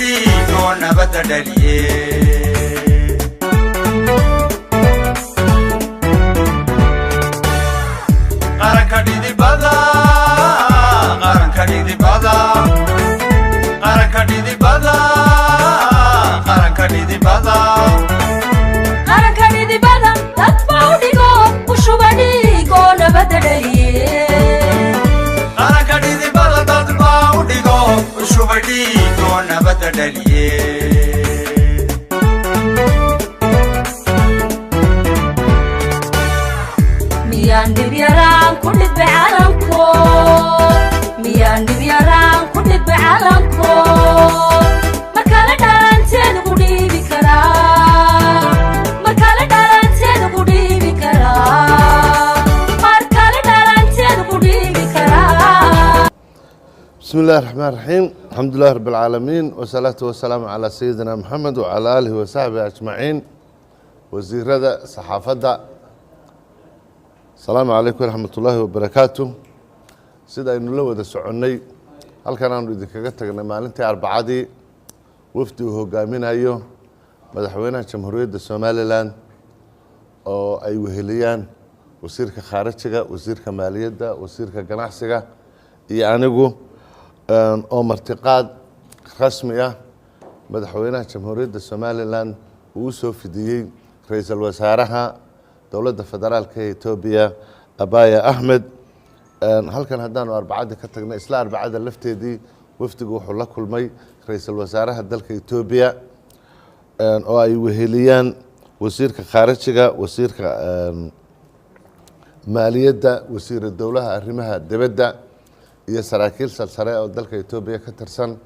Dhiigoo nabadda dhaliye. Qaranka dhidibada, qaranka dhidibada, qaranka dhidibada, qaranka dhidibada, qaranka dhidibada dad baa u dhigo, u shuba dhiigoo nabadda dhaliye. Qaranka dhidibada dad baa u dhigo, u shubay dhiigoo nabadda dhaliye. Miyaan dhib yaraan ku dhibay calanko? Miyaan dhib yaraan ku dhibay calanko? Markale dhalanteed ugu dhiibi karaa, markale dhalanteed ugu dhiibi karaa, markale dhalanteed ugu dhiibi karaa. بسم الله الرحمن الرحيم، الحمد لله رب العالمين، والصلاة والسلام على سيدنا محمد وعلى آله وصحبه أجمعين. Wasiirada, saxaafadda, asalaamu calaykum waraxmat ullaahi wabarakaatu. Sida aynu la wada soconnay, halkan aanu idinkaga tagnay maalintii Arbacadii wafdi uu hogaaminayo madaxweynaha Jamhuuriyadda Somalilan oo ay weheliyaan wasiirka khaarijiga, wasiirka maaliyadda, wasiirka ganacsiga iyo anigu, oo martiqaad rasmi ah madaxweynaha Jamhuuriyadda Somalilan uu u soo fidiyey ra-iisul wasaaraha dowladda federaalka ee Etoobiya, Abiy Axmed. Halkan haddaanu Arbacadii ka tagnay, isla Arbacada lafteedii wafdigu wuxuu la kulmay ra-iisul wasaaraha dalka Etoobiya oo ay weheliyaan wasiirka khaarijiga, wasiirka maaliyadda, wasiira dowlaha arrimaha dibadda iyo saraakiil salsare oo dalka Etoobiya ka tirsan.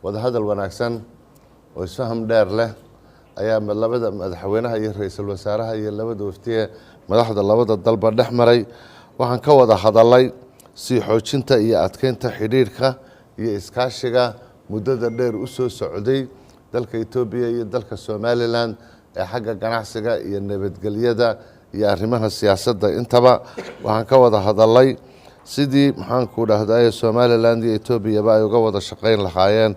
Wadahadal wanaagsan oo isfaham dheer leh ayaa labada madaxweynaha iyo ra-iisul wasaaraha iyo labada wafdiye madaxda labada dalba dhex maray. Waxaan ka wada hadalay sii xoojinta iyo adkeynta xidhiidhka iyo iskaashiga muddada dheer u soo socday dalka Etoobiya iyo dalka Somalilan ee xagga ganacsiga iyo nabadgelyada iyo arrimaha siyaasadda intaba. Waxaan ka wada hadalay sidii, maxaanku dhahdaye, Somalilan iyo Etoobiyaba ay uga wada shaqeyn lahaayeen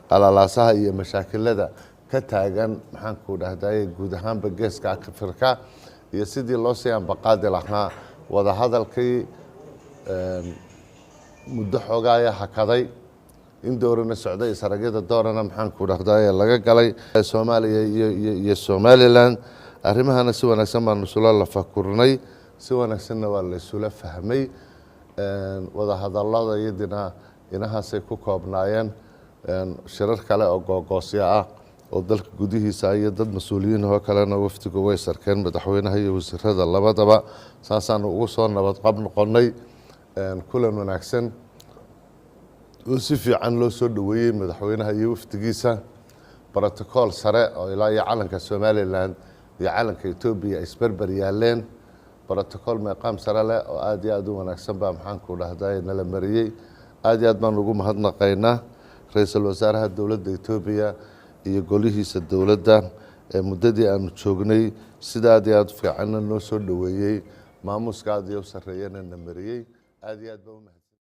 qalalaasaha iyo mashaakilada ka taagan, maxaanku dhahdaye, guud ahaanba Geeska Afrika, iyo sidii loo sii ambaqaadi lahaa wadahadalkii muddo xoogaaya hakaday in doorana socday, isaragyada doorana, maxaanku dhahdaye, laga galay Soomaaliya iyo Somalilan. Arrimahana si wanaagsan baanu isula lafakurnay, si wanaagsanna waa la isula fahmay. Wadahadalada iyadina inahaasay ku koobnaayeen. Shirar kale oo googoosyo ah oo dalka gudihiisa iyo dad mas-uuliyiin oo kalena wafdigu way sarkeen, madaxweynaha iyo wasiirada labadaba. Saasaanu ugu soo nabadqab noqonnay. Kulan wanaagsan oo si fiican loo soo dhoweeyey madaxweynaha iyo wafdigiisa, brotocool sare oo ilaa iyo calanka Somalilan iyo calanka Etoobiya ay isberber yaaleen, brotocool meeqaam sare leh oo aada iyo aada u wanaagsan baa, maxaanku dhahday, nala mariyey. Aada iyo aad baan ugu mahadnaqaynaa ra-iisul wasaaraha dowladda Etoobiya iyo golihiisa dowladda ee muddadii aanu joognay sida aad iyo aada u fiicanna noo soo dhoweeyey, maamuuska aada iyo u sarreeyana na mariyey. Aada iyo aad baa u mahadsan.